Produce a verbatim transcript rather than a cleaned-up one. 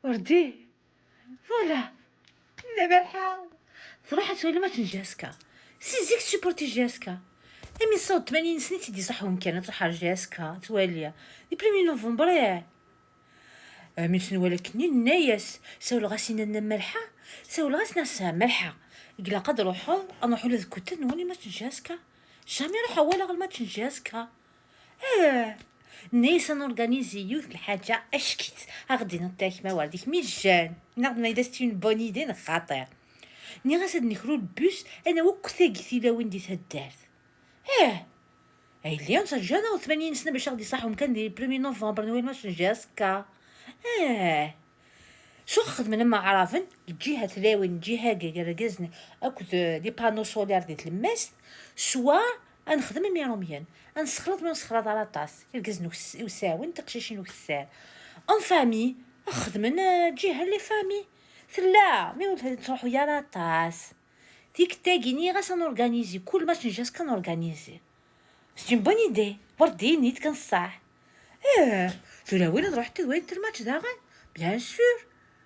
Urdi. Voilà. La Malḥa. Tṛuḥ ad twali match n J S K. Si zik tsupporti J S K. Imi tessaweḍ tmanyin snin i tt-id-iṣaḥ umkan ad tṛuḥ ar J S K twali. Di premier novembre, eh. Imi tt-nwala akken-nni, nenna-yas, sawleɣ-as i nanna Malḥa, sawleɣ-as, nniɣ-as: "A Malḥa, ilaq ad ruḥeḍ, ad nruḥ ula d kutten nwali match n J S K." Jamais ruḥeɣ walaɣ lmatch n J S K. Eh, nna-yas ad norganizi yiwet n lḥaǧa, ack-itt, a ɣ-d-tiniḍ takma war dik mi jjan, neɣ d ma yella c'est une bonne idée neɣ xaṭi. Nniɣ-as ad nekru lbus, ad nawi akk tagi tilawin di taddart. Eh, a yelli, nettṛaǧu-aneɣ tmanyin sna bac a ɣ-d-iṣaḥ umkan di premier novembre, nwali match n J S K. Eh. Suɣ xedmen am aɛraben, lǧiha tlawin, lǧiha-agi, irgazen akked, eh, les panneaux solaires di tlemmast, swa ad nexdem am irumyen, ad nessexlaḍ ma ur nessexlaḍ ara aṭas, irgazen ukes-, usawen, tiqcicin ukessar. En famille, ad xedmen, eh, lǧiha n les familles. Tella, mi ur tettruḥu ara aṭas. Tikkelt-agi, nniɣ-as ad norganizi, kul match n J S K ad norganizi. C'est une bonne idée. Werdi, yenna-yi-d kan ṣṣeḥ. Eh, tulawin ad ruḥent ad walint lmatch daɣen? Bien sûr.